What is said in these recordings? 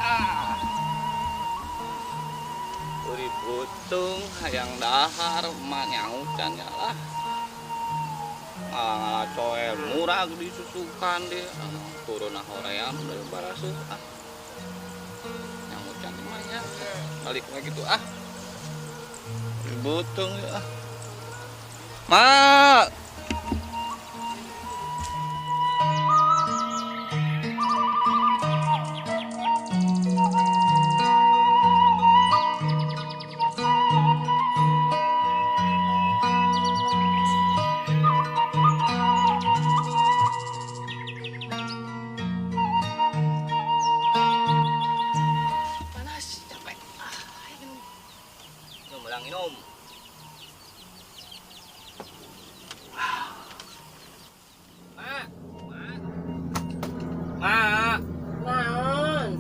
Ah. Uri butung hayang dahar mah nyaucan ya lah. Ngalah coel murah disusukan deh. Turun hoream dari barasuh ah. Nyaucan mah nya. Balik lagi tuh ah. Uri butung ya ah. Mak. Panas, capek. Ah, minum. Minum, minum. Mak. Naon?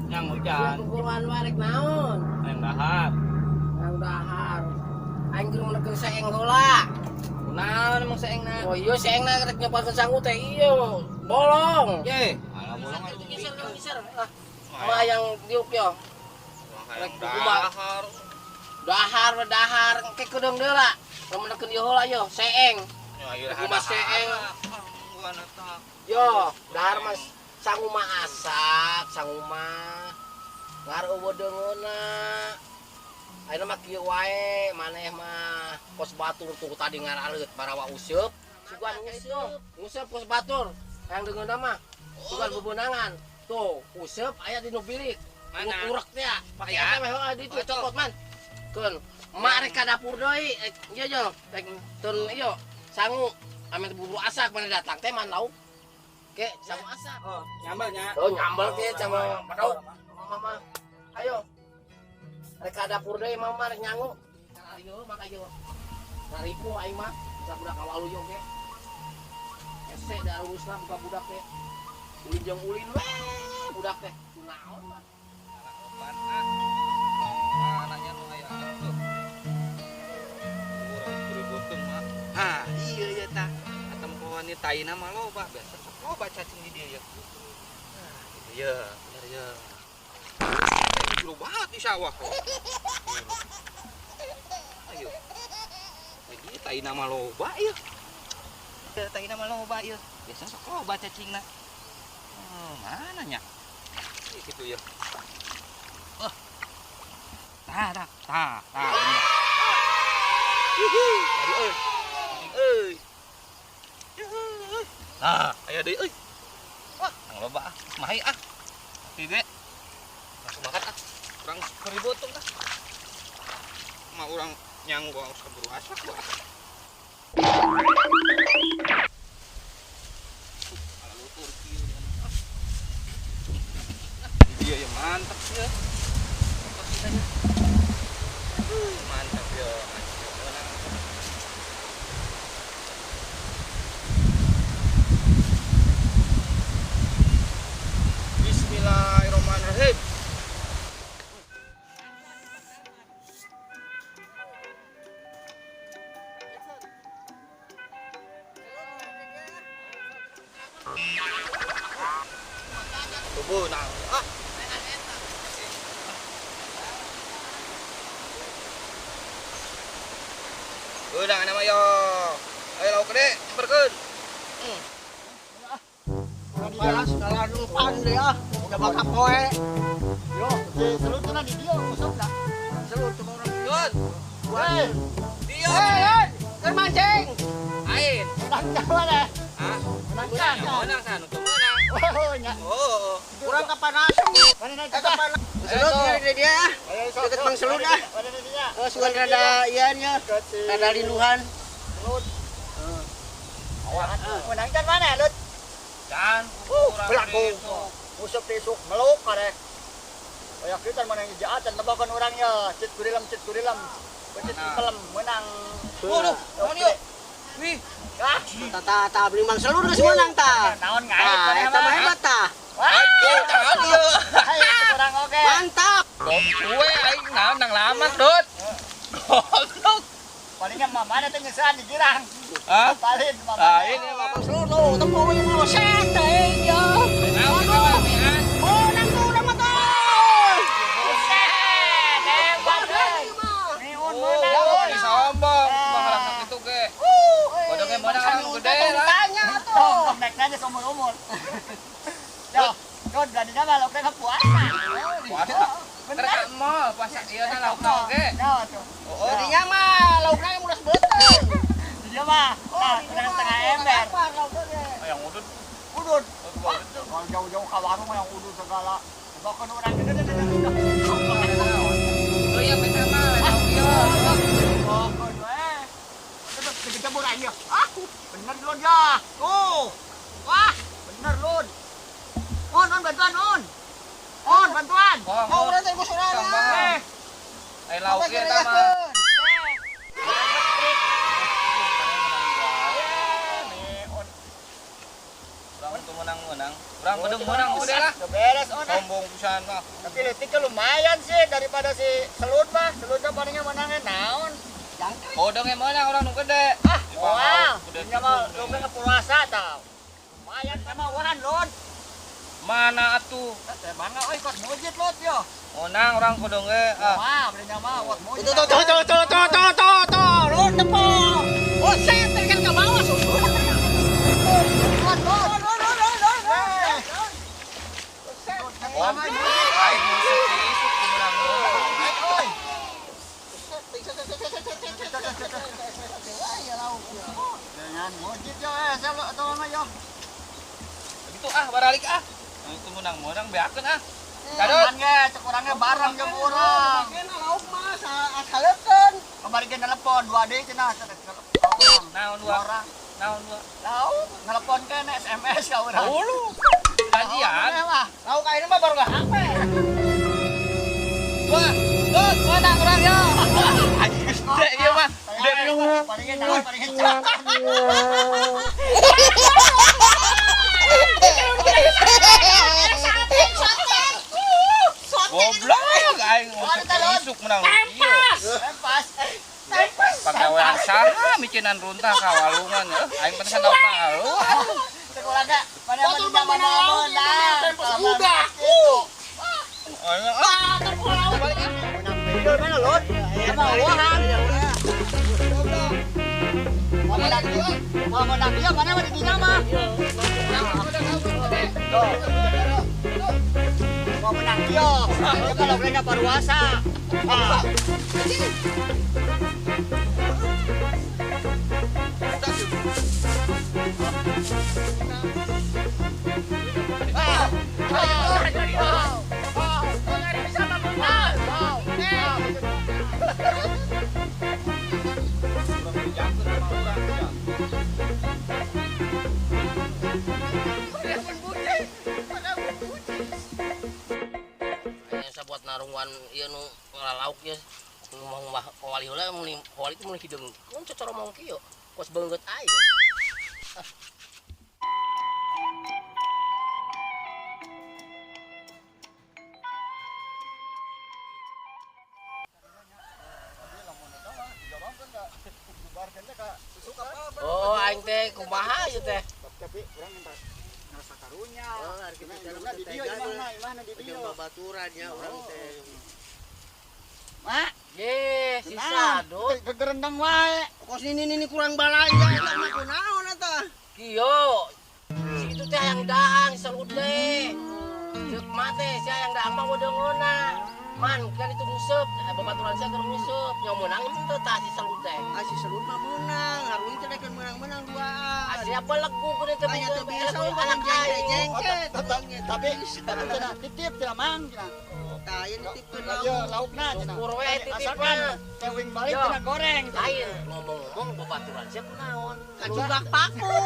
Yang hujan. Kukuruan warek naon? Yang dahar. Yang dahar. Aing keur meuneukeun seeng heula. Kunaon emang seengna? Oh iya seengna rek nyobakeun sangu teh iya bolong. Ye, alah bolong atuh. Geser geser. Ah. Mah yang diuk yo. Rek dahar. Dahar dahar engke kedeung deula. Meuneukeun ieu heula yo seeng. Ya kumaha seeng. Yo, dahar mas sangu mah asak, sangu mah ngar eueuh deungeunna. Ayeuna mah kieu wae, maneh mah kos batur tuh tadi ngaraleut barawa useup. Sugan nguseup, nguseup kos batur. Hayang deungeunna mah sugan bebenangan. Tuh, useup aya di nu bilik. Mana? Urek teh ya. Pake eta mah heuh di ditu copot man. Keun, mak rek ka dapur deui, ieu yo, rek teu ieu sangu ame bubur asak mana datang teh man lauk. Ke sangu asak. Oh, nyambelnya. Oh, nyambel ke sama bedog. Mama. Ayo. Rek ka dapur deui mama rek nyangu. Ayo maka ayo. Nariku aing mah bisa budak kawalu yo ge. Hese da urusna buka budak teh. Ulin jeung ulin we budak teh. Kunaon mah. Anaknya nu aya tuh. Urang beuteung mah. Ah, iya ya tah. Atempoan ieu taina mah loba biasa sok loba cacing di dieu ya. Nah, gitu ya, bener ya. Jero banget di sawah kok. Ayo. Lagi taina mah loba ieu. Taina mah loba ieu. Biasa sok loba cacingna. Mana nya? Gitu ya. Oh. Tah, tah, tah, tah. Yuhu, tadi euy. Euy. Nah, aya deui euy. Wah, nang loba ah. Mahi ah. Tapi ge. Langsung makan ah. Urang keributung ah. Mah urang nyangu harus keburu asak gua. Ala lutur kieu dia. Dia ya mantap ya. Mantap ya. Bismillahirrahmanirrahim. Tubuh nah. Ah. Udah nama yo. Ayo lauk gede, berkeun. Panas kalah lumpan deh ah. Udah bakal poe. Yo, selut na di dia usap dah. Selut coba orang. Dun. Weh. Dia. Hei, keur mancing. Ain. Menang mana? Hah? Menang kan? Menang sana tuh menang. Oh, nya. Oh. Kurang kapanasan. Mana kapan? Selut dari dia. Deket Bang Selut ah. Oh, sugan rada ieu nya. Rada linduhan. Selut. Menang kan mana, Lut? Dan belagu. Usap tisuk meluk kare. Kayak kita menang jaatan tebakan orangnya, cit kurilam. Cit pelem menang. Waduh, naon ieu? Wih. Ah, Tata ta beli Mang Selut geus menang ta. Naon ngaet Tah, eta mah hebat tah. Anjing, tangan ieu. Ayo kurang oke. Mantap. Kue aing naon nang lamak, Dut. Goblok. Palingnya mama ada teh ngeusaan di girang. Hah? Paling mama. Ah, ini mah. Bang Selut lo, tempo we mau santai ya. Naon, naon, Oh, nang tuh udah mah tuh. Don beraninya mah laukna puasa. Puasa. Bener mall puasa ieu na laukna oge. Ya tuh. Jadinya mah laukna yang ulas beuteung. Dia mah nah, setengah ember. Yang udut. Udut. Kalau jauh-jauh ke warung yang udut segala. Bahkan orang gede. Oh iya bener mah lauk ieu. Bahkan we. Terus digejebur aja. Ah, bener lun ya. Tuh. Wah, bener lun. On, on bantuan on. On bantuan. Oh, urang teh sorangan. Eh, lauk ieu eta mah. Menang-menang. Urang kudu menang udah lah. Beres on. Sombong pisan mah. Tapi leutik lumayan sih daripada si Selut mah. Selut mah palingnya menangnya naon. Bodong yang menang orang nu gede. Ah, wah. Nya mah lu puasa tau. Lumayan sama wahan lun. Mana atuh? Teh bangga euy kos mujid lut yo. Menang orang kudu ge. Wah, belinya mah kos mujid. Tuh tuh tuh tuh tuh tuh tuh tuh. Lun tepo. Oh, set kan ke bawah susu. Dengan mujid yo saya atau mah yo. Begitu ah baralik ah. Itu menang-menang beakeun ah. Kadut. Ge cek urangnya bareng jeung urang. Lauk mah saalekeun. Kamari ge nelepon 2 deui cenah. Naon dua? Naon dua? Lauk nelepon kan SMS ka urang. Ulu. Kajian. Lauk ayeuna mah baru HP. Wah, Dut, menang urang yo. Anjing gede ieu mah. Gede palingnya naon palingnya. Goblok aing isuk menang. Tempas. Tempas. Pagawean saha mikinan runtah ka walungan aing pantesan lauk mah. Sekolah ga pada menang tempas udah. Ah, terpulang. Mana lon? Sama wahan. Mau menang dia, mau menang dia mana mah di dinya mah. Mau menang dia, dia kalau mereka paruasa. Buat narungan ieu nu ngalauk ieu ngomong wali heula mun wali itu mun hideung mun cocoromong kieu kos beunggeut aing. Oh aing teh kumaha ieu teh? Tapi urang minta ngerasa karunya. Di dieu imahna di dieu. Babaturan ya urang teh. Mak, ye, sisa dut. Gegerendeng wae. Kos nini kurang balanja eta mah kunaon eta? Kieu. Si itu teh hayang daang salut teh. Ceuk mah teh si hayang daang mah wedeungeuna. Man kan itu nguseup, babaturan sia keur nguseup. Nya meunang teu tah si salut teh. Ah si salut mah meunang, haruing teh daekeun meunang-meunang duaan. Ah siapa legu kudu teh bisa teu bisa anak jengket. Tapi cenah titip cenah mang cenah. Tah ieu nitipkeun lauk. Laukna cenah. Syukur we titipna. Teh wing balik cenah goreng. Lain ngomong-ngomong babaturan sia kunaon? Kacugak paku.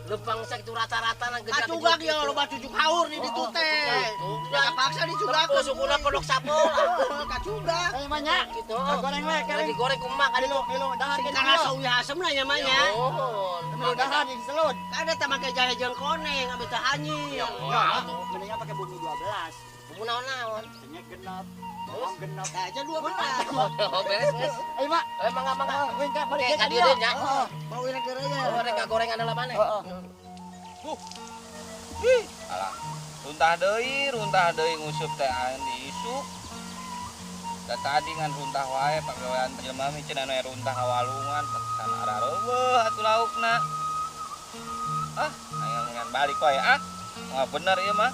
Lempang sakitu rata-rata na gede. Kacugak ya loba cucuk haur di ditu teh. Ya paksa dicugakeun sukuna pondok sapola. Kacugak. Ayo mah nya. Gitu. Goreng we digoreng kumaha kan itu. Dahar karena sawi hasemna nya mah nya. Oh. Dahar jeung selud. Kada teh make jahe jeung koneng abis teh hanyir. Ya, mendingan pakai bumbu 12. Bumbu naon-naon? Nya genap. Bawang genap. Nah, aja 12. Oh, beres geus. Ayo, Mak. Eh, mangga mangga. Wing ka balik ka dieu nya. Bau rek geureuy. Oh, rek gorengan heula maneh. Heeh. Ih, alah. Runtah deui ngusup teh aing diisuk. Da tadi ngan runtah wae pagawean jelema mah cenah nu runtah ka walungan pantesan arareuweuh atuh laukna. Ah, aing ngan balik wae ah. Wah bener ieu mah.